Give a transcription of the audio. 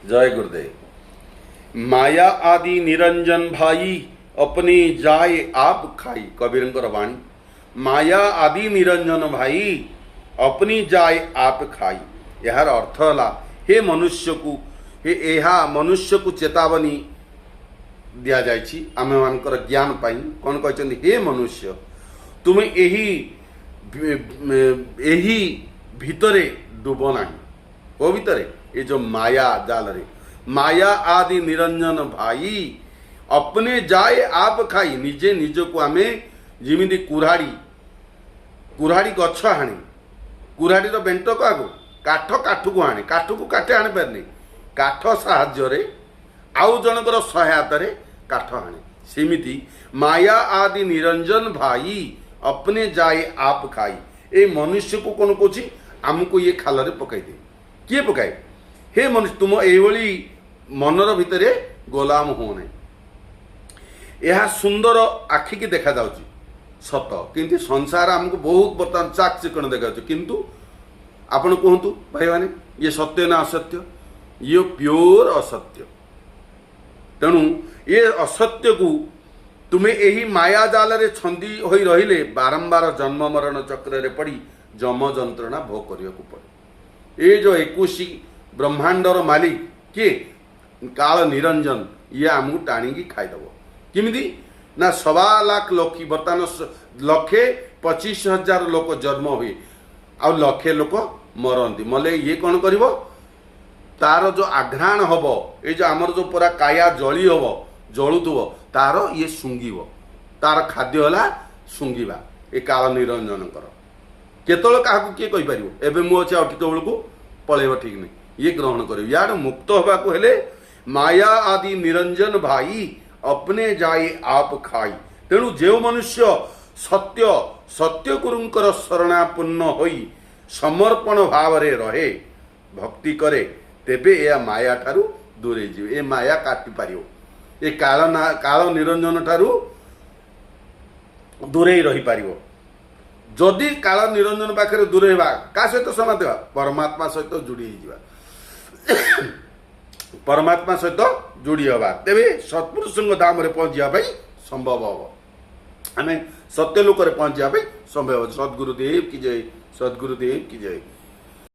ଜୟ ଗୁରୁଦେବ। माया आदि निरंजन भाई, अपने जाए आप खाई। କବୀରଙ୍କର ବାଣୀ। माया आदि निरंजन भाई, अपने जाए आप खाई। ଏହାର ଅର୍ଥ ହେଲା, ହେ ମନୁଷ୍ୟକୁ, ହେ, ଏହା ମନୁଷ୍ୟକୁ ଚେତାବନୀ ଦିଆଯାଇଛି ଆମମାନଙ୍କର ଜ୍ଞାନ ପାଇଁ। କ'ଣ କହିଛନ୍ତି? ହେ ମନୁଷ୍ୟ, ତୁମେ ଏହି ଭିତରେ ଡୁବ ନାହିଁ। କୋଉ ଭିତରେ? ଏ ଯେଉଁ ମାୟା ଜାଲରେ। माया आदि निरंजन भाई, अपने जाए आप खाई। ନିଜେ ନିଜକୁ ଆମେ ଯେମିତି କୁରାଢ଼ୀ, କୁରାଢ଼ୀ ଗଛ ହାଣେ, କୁରାଢ଼ୀର ବେଣ୍ଟ କାହାକୁ? କାଠ କାଠକୁ ହାଣେ। କାଠକୁ କାଠେ ହାଣିପାରେନି। କାଠ ସାହାଯ୍ୟରେ, ଆଉ ଜଣଙ୍କର ସହାୟତାରେ କାଠ ହାଣେ। ସେମିତି माया आदि निरंजन भाई, अपने जाए आप खाई। ଏଇ ମନୁଷ୍ୟକୁ କ'ଣ କହୁଛି? ଆମକୁ ଇଏ ଖାଲରେ ପକାଇଦିଏ। କିଏ ପକାଏ? ହେ ମନୁଷ୍ୟ, ତୁମ ଏଇଭଳି ମନର ଭିତରେ ଗୋଲାମ ହୁଅ ନାହିଁ। ଏହା ସୁନ୍ଦର ଆଖିକି ଦେଖାଯାଉଛି ସତ, କିନ୍ତୁ ସଂସାର ଆମକୁ ବହୁତ ବର୍ତ୍ତମାନ ଚାକ୍ ଚିକଣ ଦେଖାଯାଉଛି। କିନ୍ତୁ ଆପଣ କୁହନ୍ତୁ ଭାଇମାନେ, ଇଏ ସତ୍ୟ ନା ଅସତ୍ୟ? ଇଏ ପିଓର ଅସତ୍ୟ। ତେଣୁ ଏ ଅସତ୍ୟକୁ ତୁମେ ଏହି ମାୟା ଜାଲରେ ଛନ୍ଦି ହୋଇ ରହିଲେ ବାରମ୍ବାର ଜନ୍ମ ମରଣ ଚକ୍ରରେ ପଡ଼ି ଯମ ଯନ୍ତ୍ରଣା ଭୋଗ କରିବାକୁ ପଡ଼େ। ଏ ଯେଉଁ 21 ବ୍ରହ୍ମାଣ୍ଡର ମାଲିକ କିଏ? କାଳ ନିରଞ୍ଜନ। ଇଏ ଆମକୁ ଟାଣିକି ଖାଇଦେବ। କେମିତି ନା 1.25 ଲାଖ ଲକ୍ଷୀ, ବର୍ତ୍ତମାନ 1,25,000 ଲୋକ ଜନ୍ମ ହୁଏ ଆଉ ଲକ୍ଷେ ଲୋକ ମରନ୍ତି। ମଲେ ଇଏ କ'ଣ କରିବ? ତାର ଯୋଉ ଆଘ୍ରାଣ ହବ, ଏଇ ଯୋଉ ଆମର ଯୋଉ ପୁରା କାୟା ଜଳି ହବ, ଜଳୁଥିବ, ତାର ଇଏ ଶୁଙ୍ଘିବ। ତାର ଖାଦ୍ୟ ହେଲା ଶୁଙ୍ଘିବା। ଏ କାଳ ନିରଞ୍ଜନଙ୍କର କେତେବେଳେ କାହାକୁ କିଏ କହିପାରିବ? ଏବେ ମୁଁ ଅଛି, ଆଉ ଟିକେ ବେଳକୁ ପଳେଇବ, ଠିକ ନାହିଁ। ଇଏ ଗ୍ରହଣ କରିବ। ୟାର ମୁକ୍ତ ହେବାକୁ ହେଲେ माया आदि निरंजन भाई, अपने जाए आप खाई। ତେଣୁ ଯେଉଁ ମନୁଷ୍ୟ ସତ୍ୟ ସତ୍ୟ ଗୁରୁଙ୍କର ଶରଣାପନ୍ନ ହୋଇ ସମର୍ପଣ ଭାବରେ ରହେ, ଭକ୍ତି କରେ, ତେବେ ଏହା ମାୟା ଠାରୁ ଦୂରେଇ ଯିବେ। ଏ ମାୟା କାଟି ପାରିବ, ଏ କାଳ ନା କାଳ ନିରଞ୍ଜନ ଠାରୁ ଦୂରେଇ ରହିପାରିବ। ଯଦି କାଳ ନିରଞ୍ଜନ ପାଖରେ ଦୂରେଇବା, କାହା ସହିତ ସମାଧି ହେବା? ପରମାତ୍ମା ସହିତ ଯୋଡ଼ି ହେଇଯିବା, ପରମାତ୍ମା ସହିତ ଯୋଡ଼ି ହେବା, ତେବେ ସତ୍ପୁରୁଷଙ୍କ ଧାମରେ ପହଞ୍ଚିବା ପାଇଁ ସମ୍ଭବ ହେବ। ଆମେ ସତ୍ୟ ଲୋକରେ ପହଞ୍ଚିବା ପାଇଁ ସମ୍ଭବ ହେବ। ସଦ୍ଗୁରୁଦେବ କି ଜୟ! ସଦ୍ଗୁରୁଦେବ କି ଜୟ!